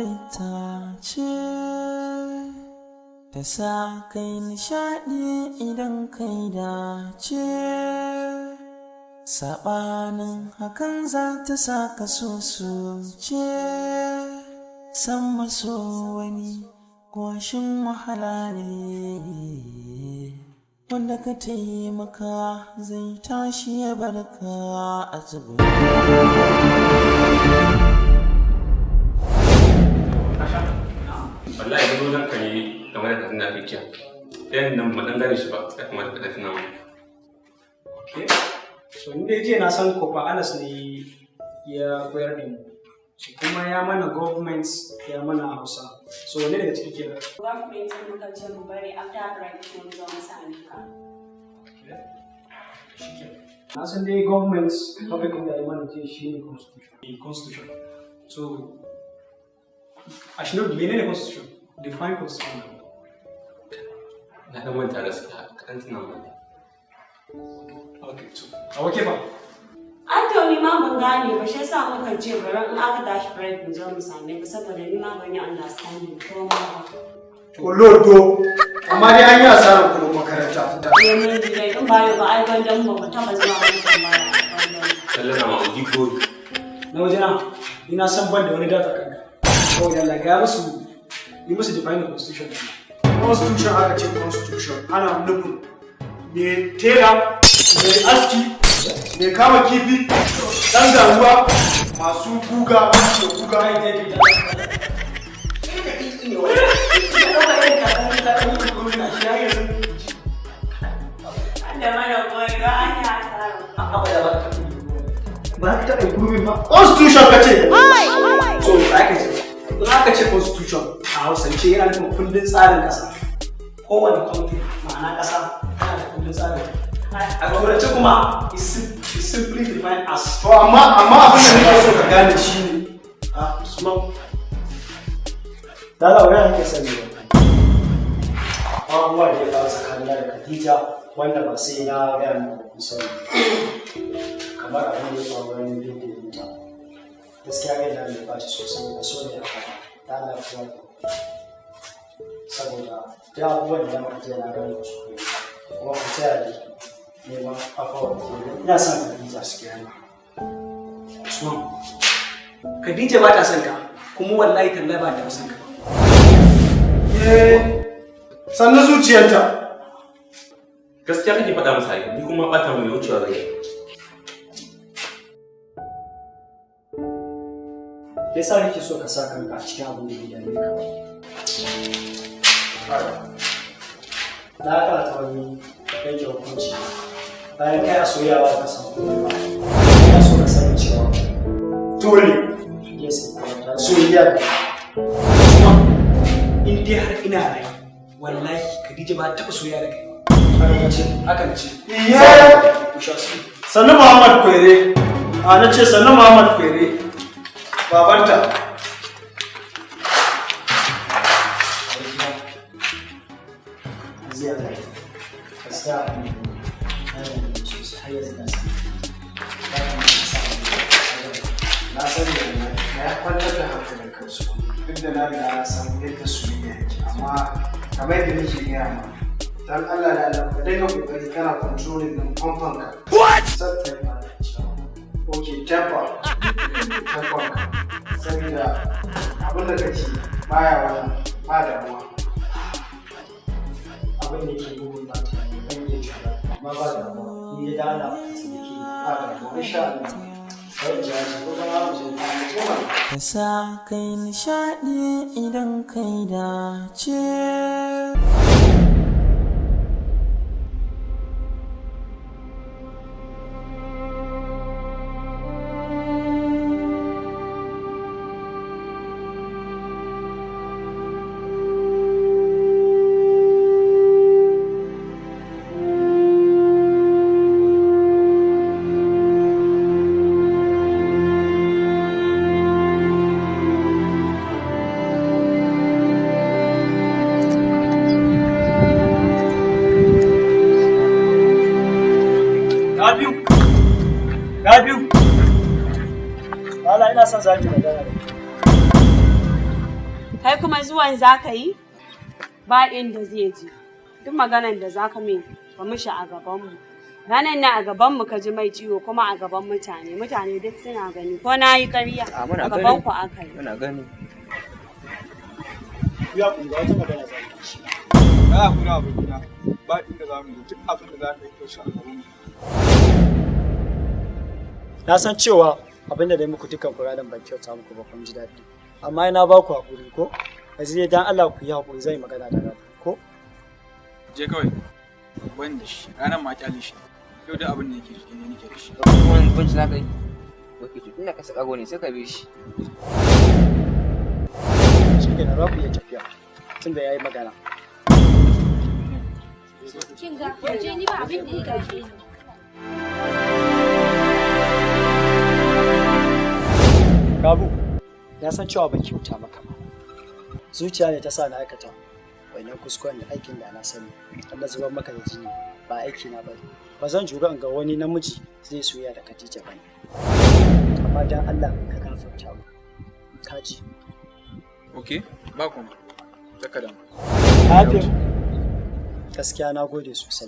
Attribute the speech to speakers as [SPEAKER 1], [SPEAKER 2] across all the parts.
[SPEAKER 1] Halitta ce ta sa kai nishaɗi idan kai dace, saɓanin hakan za ta sa ka so ce san maso wani kwashin wahala ne, wanda ka taimaka zai tashi ya barka a tsibiri.
[SPEAKER 2] Wallahi zo zan kai game da karatun da ake jiya. Ɗayan nan ba ɗan gane shi ba, ya kamata ka ɗan tuna mana.
[SPEAKER 3] Okay. So ni dai jiya na san Kofa Anas ne ya koyar da mu. So kuma ya mana government, ya mana Hausa. So wanne daga ciki kenan?
[SPEAKER 4] Government muka ce mu bari after break mun zo mu same ka.
[SPEAKER 3] Shikenan. Na san dai government topic ɗin da ya mana jiya shine constitution. Constitution. So I should know menene constitution? Define constitution.
[SPEAKER 2] Na ɗan manta gaskiya, ka ɗan tuna mana.
[SPEAKER 3] Okay, so a wake fa.
[SPEAKER 4] Ai to ni ma ban gane ba, shi yasa muka ce bari in aka tashi break mu zo mu same ka, saboda ni ma ban yi understanding komai ba.
[SPEAKER 5] Olodo, amma dai an yi asarar kudin makaranta.
[SPEAKER 4] Eh, mun ji dai, in ba yau ba ai gwandan ba mu taba zuwa mun tambaya a gwandan.
[SPEAKER 2] Sallah na ma'audi gori.
[SPEAKER 3] Na wajena, ni na san ban da wani data kanka. Kawai Allah ga musu, yi musu define the constitution.
[SPEAKER 5] Constitution aka ce, constitution ana nufin mai tela, mai aski, mai kama kifi, ɗan garuwa, masu guga, da guga.
[SPEAKER 3] Kai dai kai.
[SPEAKER 4] Da mana koyo an yi asara.
[SPEAKER 3] Ba ka taɓa improving ba.
[SPEAKER 5] Constitution ka ce.
[SPEAKER 3] So, aka ce, in aka ce constitution a Hausance yana nufin kundin tsarin ƙasa. Kowane country, ma'ana ƙasa, tana da kundin tsarin. A Turanci kuma is simply defined as
[SPEAKER 5] To amma abin da nake so ka gane shine a Usman.
[SPEAKER 6] Dala wani nake sani ba. Abubuwa da ya faru tsakanina da Khadija wanda ba sai na gaya muku kun sani. Kamar abin da ya faru ranar bin da ya. Gaskiya raina mai ɓaci sosai da so ne haka ba. Da Allah kuwa saboda duk abubuwan da na maka jiya na gane kuskure. Kuma ku taya ni neman afuwa ku. Ina son Khadija gaskiya ne.
[SPEAKER 3] Usman. Khadija ba ta son ka, kuma wallahi tallahi ba ta son ka.
[SPEAKER 5] Eh, sannu zuciyarta.
[SPEAKER 2] Gaskiya kake faɗa masa, ni kuma ɓata mai wucewa zai yi.
[SPEAKER 6] Me yasa kake so ka sa kanka a cikin abin da bai dame ka ba? Na kana ta wani yanke hukunci bayan kai a soyayya ba ka san komai ba. Ina so ka sani cewa
[SPEAKER 5] dole
[SPEAKER 6] yes,
[SPEAKER 5] soyayya da
[SPEAKER 3] Usman, in dai har ina rayu, wallahi Khadija ba ta taɓa soyayya da kai ba.
[SPEAKER 6] Haka ka ce?
[SPEAKER 3] Haka na ce.
[SPEAKER 5] Iye.
[SPEAKER 3] We shall see.
[SPEAKER 5] Sannu Muhammad Kwere. A na ce sannu Muhammad Kwere. Babanta.
[SPEAKER 6] Zai Allah gaskiya abin da na yi sosai har yanzu na sani ya kamata ka sa
[SPEAKER 5] Na sani da na ya kwantar da hankalin kansu, duk da na riga na san yadda soyayya yake, amma kamar yadda nake gaya ma, dan Allah da Allah ka dinga kokari kana controlling din famfon ka.
[SPEAKER 6] What?
[SPEAKER 5] Okay, temper temper ka, saboda abin da kake baya wannan ba damuwa.
[SPEAKER 6] Abin da ke bugun ba ta ban iya jura, amma ba damuwa, ni dai da Allah ka taimake ni.
[SPEAKER 5] Ba damuwa, insha Allah.
[SPEAKER 6] Bari in jira ko kuma mu je.
[SPEAKER 1] Ta sa kai nishaɗi idan kai dace.
[SPEAKER 4] Kai kuma zuwan za ka yi? Ba inda zai je. Duk maganan da za ka min ba mishi a gabanmu. Ranar nan a gabanmu ka ji mai ciwo kuma a gaban mutane. Mutane duk suna gani. Ko na yi ƙarya? A gaban ku aka yi.
[SPEAKER 7] Muna gani.
[SPEAKER 6] Ya kunga wata magana za mu ci.
[SPEAKER 8] Kana kuna abokina ba inda za mu je duk abin da za ka yi to shi a gaban mu.
[SPEAKER 6] Na san cewa abin da dai muku dukkan ku ranar ban kyauta muku ba kun ji daɗi. Amma ina ba ku haƙuri ko? Yanzu dai dan Allah ku yi haƙuri zan yi magana da rabu ko?
[SPEAKER 8] Je kawai. Ban da shi ranar ma kyale shi. Yau da abin da yake jiki ne nake da shi.
[SPEAKER 7] Wani bunci za ka yi? Oke, to tunda ka saka ne sai ka bi shi.
[SPEAKER 6] Shi kenan za ku iya tafiya tunda ya yi magana.
[SPEAKER 9] Kin ga, je ni ba abin da ya gaje ni.
[SPEAKER 6] Rabu, na san cewa ban kyauta maka ba. Zuciya ne ta sa na aikata wannan kuskuren da aikin da na sani. Allah zubar maka da jini ba aiki na bane. Ba zan jura in ga wani namiji zai soya da Khadija bane. Amma dan Allah ka gafarta mu. Ka ji.
[SPEAKER 8] Okay, ba kuma. Saka damu.
[SPEAKER 6] Kafin gaskiya na gode sosai.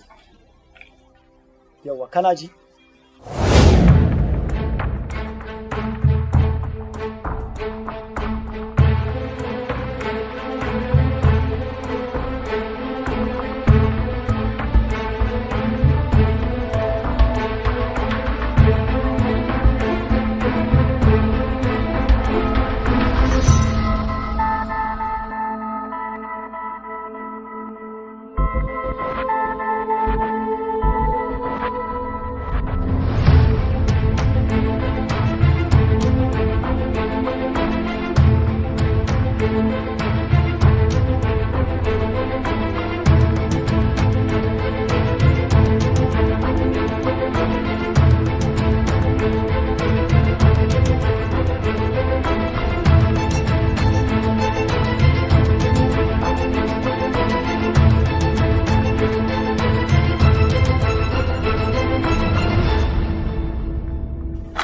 [SPEAKER 6] Yawwa kana ji?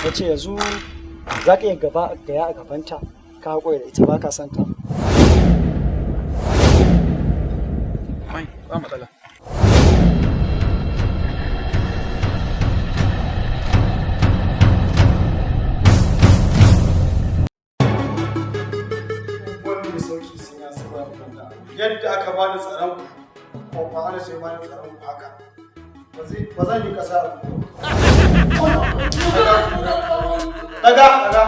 [SPEAKER 6] Ya ce yanzu za ka iya gaba gaya a gabanta ka haƙura da ita ba ka son ta.
[SPEAKER 8] Fine, ba matsala.
[SPEAKER 5] Wanda mai sauki sai na saba da yadda aka bani tsaron ku ko fa ana sai bani tsaron ku haka. Ba zan yi kasa a Daga, daga.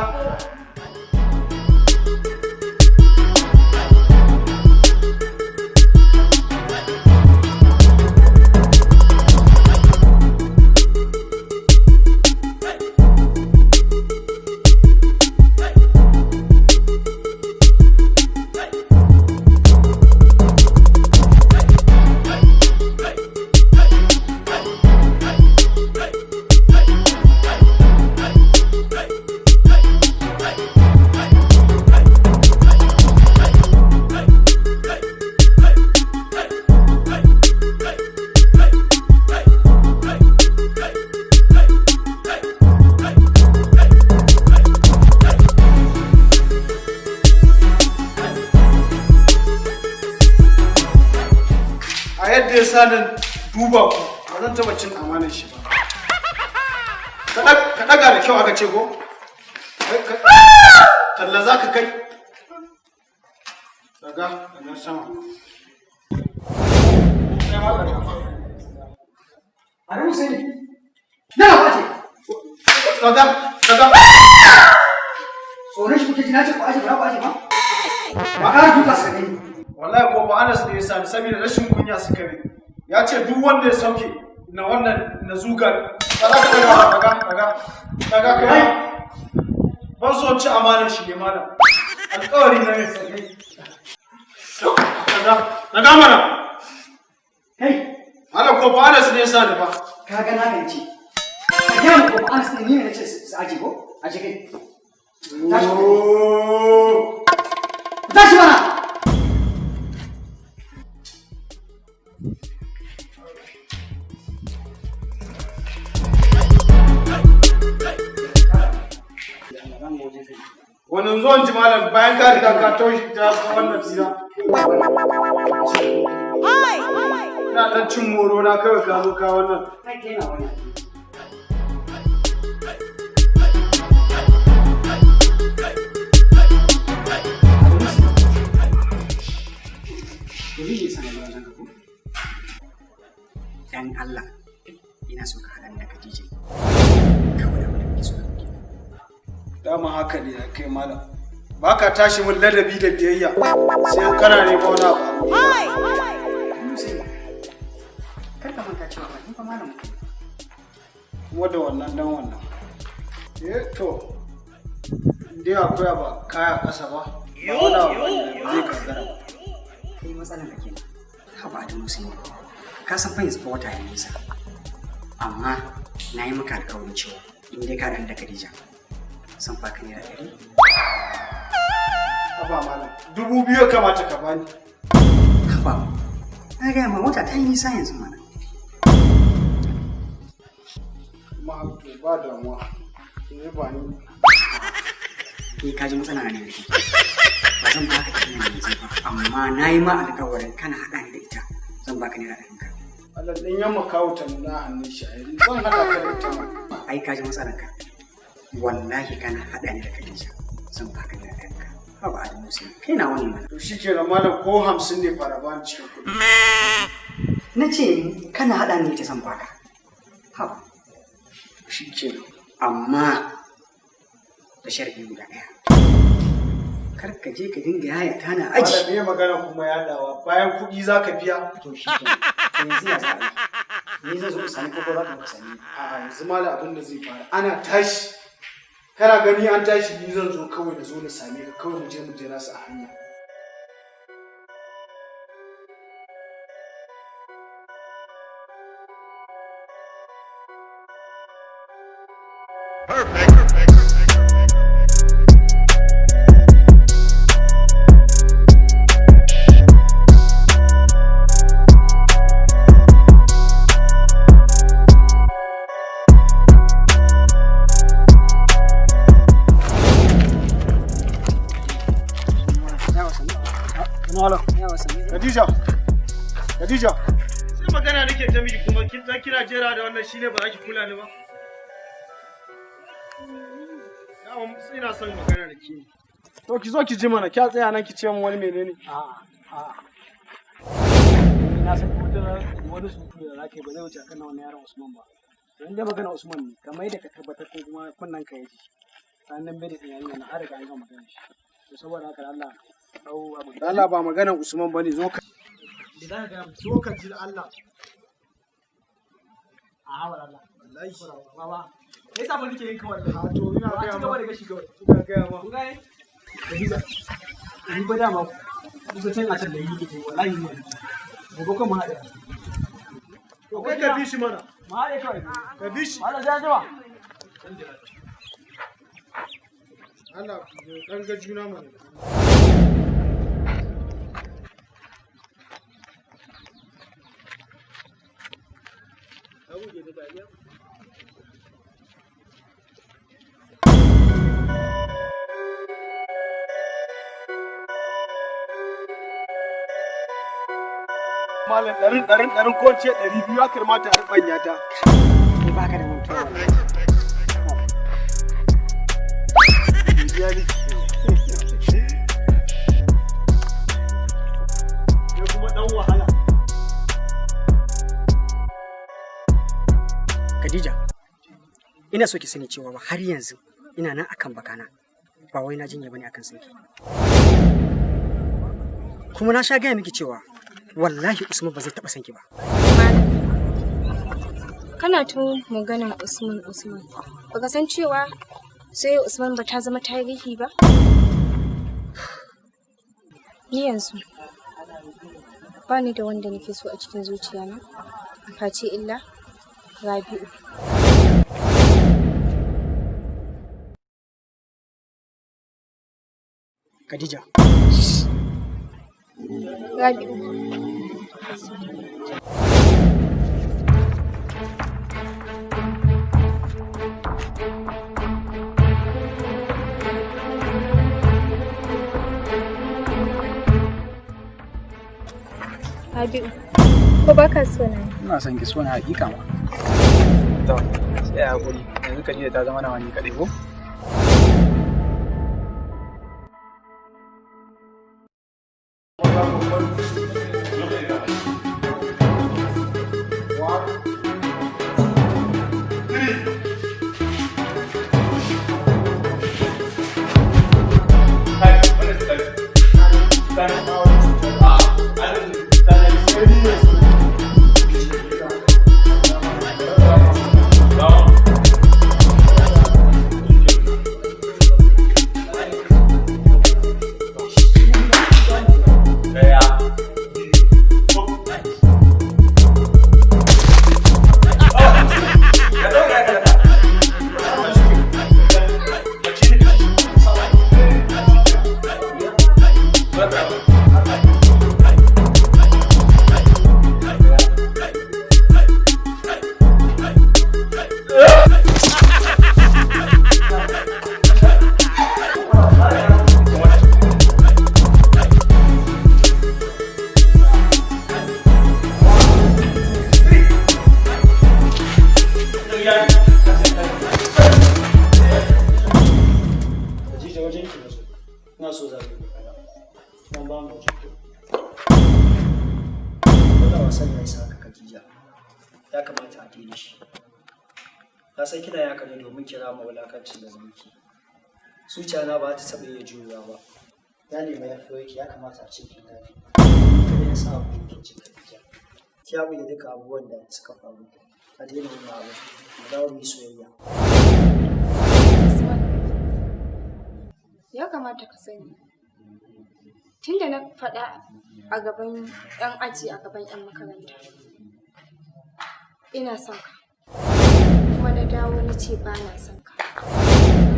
[SPEAKER 5] A yadda ya sa nan duba ku ba zan taɓa cin amanar shi ba. Ka ɗaga da kyau aka ce ko? Talla za ka kai. Daga, daga sama.
[SPEAKER 3] A Hussein. Na ba ce.
[SPEAKER 5] Daga, daga.
[SPEAKER 3] Tsoron shi kuke ji na ce ku aje ba ku aje ba. Ba ƙara duka su gani.
[SPEAKER 5] Wallahi ko ba Anas ne ya sani saboda rashin kunya suka ne. Ya ce duk wanda ya sauke na wannan na zuga. Ba za ka daga ba, daga, daga. Daga kai. Ban so ci amanar shi ne malam. Alƙawari na ne. Daga, daga mana.
[SPEAKER 3] Kai.
[SPEAKER 5] Malam ko ba Anas ne ya sani ba.
[SPEAKER 3] Ka ga na gance. Ka gaya mu ko ba Anas ne ni ne na ce su aje ko? Aje kai. Tashi. Ku tashi mana.
[SPEAKER 5] Wannan zuwan ji malam bayan ka riga ka taushe ta wannan tsira. Ina dan cin moro na kawai ka zo ka wannan.
[SPEAKER 3] Dalilin sa na zuwa wajen ka ko? Dan Allah, ina so ka haɗa ni da Khadija. Kawai abin da nake so ka muke.
[SPEAKER 5] Dama haka ne ya kai malam. Ba ka tashi mun ladabi da biyayya sai kana neman wani abu a wurina.
[SPEAKER 3] Musa, kar ka manta cewa ba ni fa malamin ka ne.
[SPEAKER 5] Kuma da wannan dan wannan. Eh to, in dai akwai abu a kaya ƙasa ba, ba wani abu bane ba zai gagara ba.
[SPEAKER 3] Kai matsalan ka kenan. Haba da Musa, ka san fa yanzu fa wata ya nisa. Amma na yi maka alƙawarin cewa in dai ka haɗa ni da Khadija, zan baka ₦100.
[SPEAKER 5] Haba malam, 2000 ya kamata ka bani.
[SPEAKER 3] Haba, na gaya ma wata ta yi nisa yanzu mana.
[SPEAKER 5] Kuma to ba damuwa. Eh ba ni.
[SPEAKER 3] Ni ka ji matsala na ne da ke. Ba zan baka ita nan yanzu ba, amma na yi ma alƙawarin kana haɗa ni da ita, zan baka ₦100 ka.
[SPEAKER 5] Allah ɗin yamma kawo ta nuna a hannun shi a yanzu zan haɗa ka da ita ma.
[SPEAKER 3] Ai ka ji matsalan ka. Wallahi kana haɗa ni da Khadija, zan baka ₦100 ka. Haba Adamu Musa, kai na wani mana.
[SPEAKER 5] To shi kenan malam ko 50 ne fara bani cikin kuɗi.
[SPEAKER 3] Na ce kana haɗa ni da ita zan baka. Haba.
[SPEAKER 5] Shi kenan.
[SPEAKER 3] Amma da sharadi guda ɗaya. Kar ka je ka dinga yaya ta na aji.
[SPEAKER 5] Malam me magana kuma yaɗawa bayan kuɗi za ka biya.
[SPEAKER 3] To shi kenan. To yanzu ya za a yi? Ni zan zo in sami ko za ka zo ka same ni?
[SPEAKER 5] A'a yanzu malam abin da zai faru ana tashi. Kana gani an tashi ni zan zo kawai na zo na same ka kawai mu je mu jira su a hanya. Malam. Khadija. Khadija. Sai magana nake ta miki kuma kin ta kira jera da wannan shine ba za ki kula ni ba. Dama ina son magana da ke. To ki zo ki ji mana, kya tsaya nan ki ce min wani menene?
[SPEAKER 6] A'a, a'a. Na san ko da wani surutu da zaka yi ba zai wuce akan na wannan yaron Usman ba. To in dai magana Usman ne, kamar yadda ka tabbatar ko kuma kunnen ka ya ji. Ranar bai da yarinya na har riga an gama magana shi. To saboda haka Allah dau abu.
[SPEAKER 5] Allah ba maganar Usman bane zo ka
[SPEAKER 6] Da za ka gaya mu.
[SPEAKER 5] zo ka ji Allah.
[SPEAKER 6] A'a wala Allah.
[SPEAKER 5] Wallahi.
[SPEAKER 6] Baba. Me yasa ba nake yin kawai?
[SPEAKER 5] A to ina
[SPEAKER 6] A
[SPEAKER 5] gaya
[SPEAKER 6] ci gaba
[SPEAKER 5] ma.
[SPEAKER 6] da gashi kawai.
[SPEAKER 5] Ina gaya ma.
[SPEAKER 6] Kun gane? Hadiza. Ni ba dama kusa can a can da yi ke wallahi ne. Gobe kuma mu haɗe.
[SPEAKER 5] To kai ka bi shi mana.
[SPEAKER 6] Mu haɗe kawai.
[SPEAKER 5] Ka bi shi.
[SPEAKER 6] Allah sai an jima.
[SPEAKER 5] Allah dan ga juna mana. Malam ɗarin ɗarin ɗarin ko in ce 200 ya kamata a ruɓanya ta.
[SPEAKER 3] Kai baka da mantuwa wallahi.
[SPEAKER 5] Godiya nake. Kai kuma ɗan wahala.
[SPEAKER 3] Khadija, ina so ki sani cewa ba har yanzu ina nan akan bakana. Ba wai na jinye bane akan sanki. Kuma na sha gaya miki cewa wallahi Usman ba zai taɓa sanki ba.
[SPEAKER 9] Kana ta maganar Usman Usman. Baka san cewa sai Usman ba ta zama tarihi ba? Ni yanzu ba ni da wanda nake so a cikin zuciyana face illa Rabi'u.
[SPEAKER 3] Khadija,
[SPEAKER 9] Rabi'u. Rabi'u, ko ba ka so na?
[SPEAKER 8] Ina son ki, so na hakika ma. To, sai a hakuri. Yanzu Khadija ta zama nawa ni kadai ko?
[SPEAKER 6] Khadija, wajen ki nazo. Ina so za mu yi magana. Dan ba mu waje ko. Wannan wasan ya isa haka, Khadija. Ya kamata a daina shi. Na san kina yaka ne domin kira ma wulakancin da miki. Zuciya na ba ta taɓa iya jurewa ba. Na nemi yafiyarki, ya kamata a ce kin gane. Kada ya sa abu kin ci, Khadija. Ki haƙuri da duka abubuwan da suka faru. A daina wannan abu. Mu dawo mu yi soyayya.
[SPEAKER 9] Usman, ya kamata ka sani. Tunda na faɗa a gaban 'yan aji, a gaban 'yan makaranta, ina son ka. Kuma na dawo na ce ba na son ka. Ya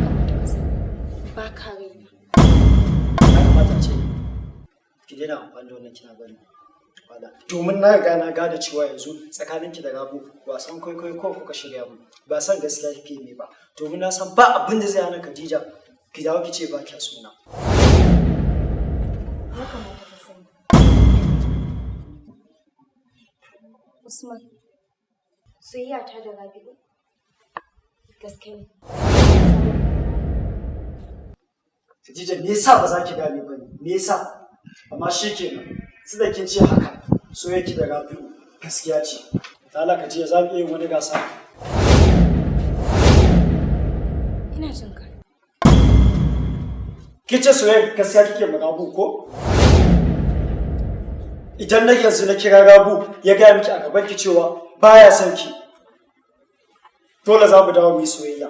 [SPEAKER 9] kamata ka sani, ba ka raina.
[SPEAKER 6] Ya kamata a ce ki daina amfani da wannan kina bari wala, domin na riga na gane cewa yanzu tsakaninki da Rabu wasan kwaikwayo ko kuka shirya mu, ba san gaskiya kike ne ba, domin na san ba abin da zai hana Khadija ki dawo ki ce ba kya sona.
[SPEAKER 9] Ya kamata ka sani. Usman, soyayya ta da Rabi'u gaske ne.
[SPEAKER 6] Khadija, me yasa ba za ki gane ba ne? Me yasa? Amma shikenan, su da kin ce haka, soyayya ki da Rabi'u gaskiya ce. Ta Allah, Khadija, za mu iya yin wani gasa.
[SPEAKER 9] Ina jin ka.
[SPEAKER 6] Ki ce soyayya gaskiya kike ma Rabu ko? Idan na yanzu na kira Rabu ya gaya miki a gaban ki cewa baya son ki, dole za mu dawo mu yi soyayya.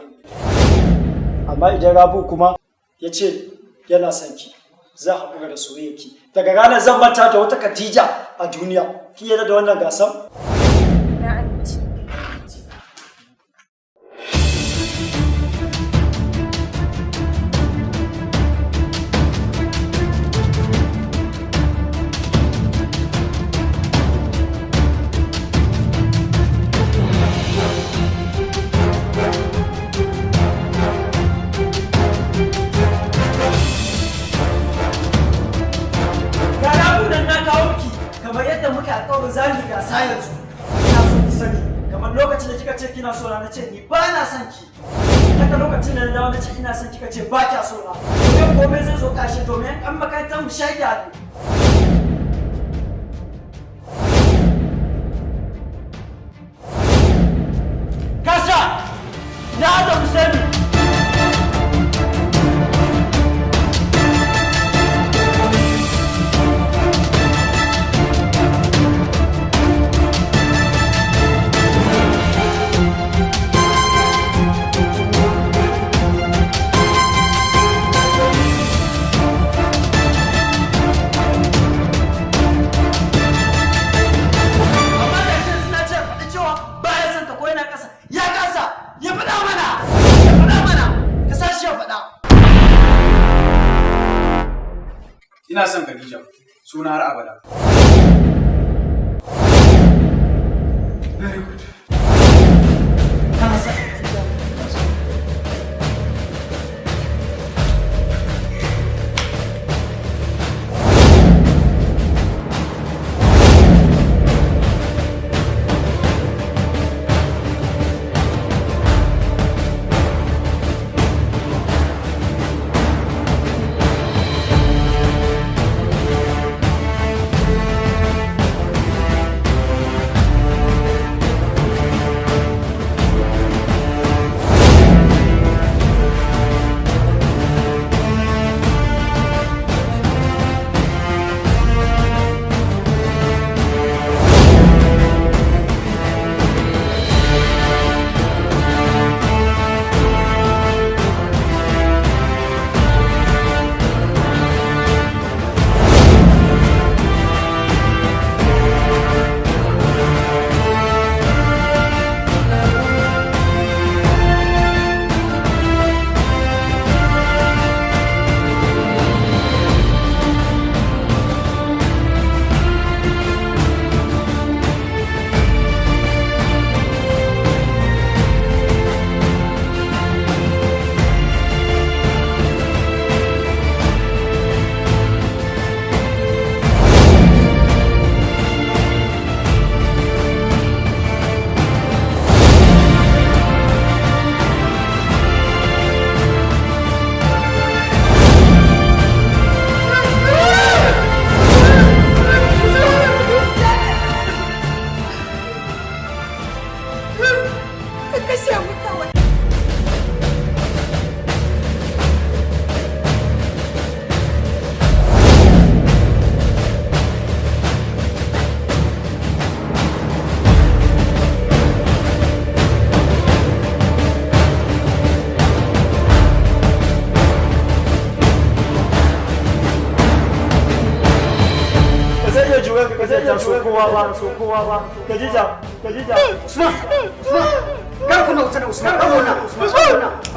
[SPEAKER 6] Amma idan Rabu kuma ya ce yana son ki, za a haƙura da soyayya ki. Daga ranar zan manta da wata Khadija a duniya. Ki yarda da wannan gasar?
[SPEAKER 9] Na amince.
[SPEAKER 3] Ga ragunan na kawo miki kamar yadda muka alƙawarin za mu yi gasa yanzu. Ina so ki sani, kamar lokacin da kika ce kina so na, na ce ni ba na son ki. Haka lokacin da na dawo na ce ina son kika ce ba kya so na. To yau komai zai zo ƙarshe domin an makarantar mu shaida ne. Kasha! Na da Husaini! Amma da shi suna ce faɗi cewa baya son ta ko yana ƙasa. Ya kasa! Ya faɗa mana! Ya faɗa mana! Ka sa shi ya faɗa!
[SPEAKER 8] Ina son Khadija, suna har abada. Very good.
[SPEAKER 3] Kana son
[SPEAKER 6] so kowa ba, so kowa ba. Khadija, Khadija.
[SPEAKER 3] Usman, Usman, kar kuna wuta da Usman, kar kuna. Usman.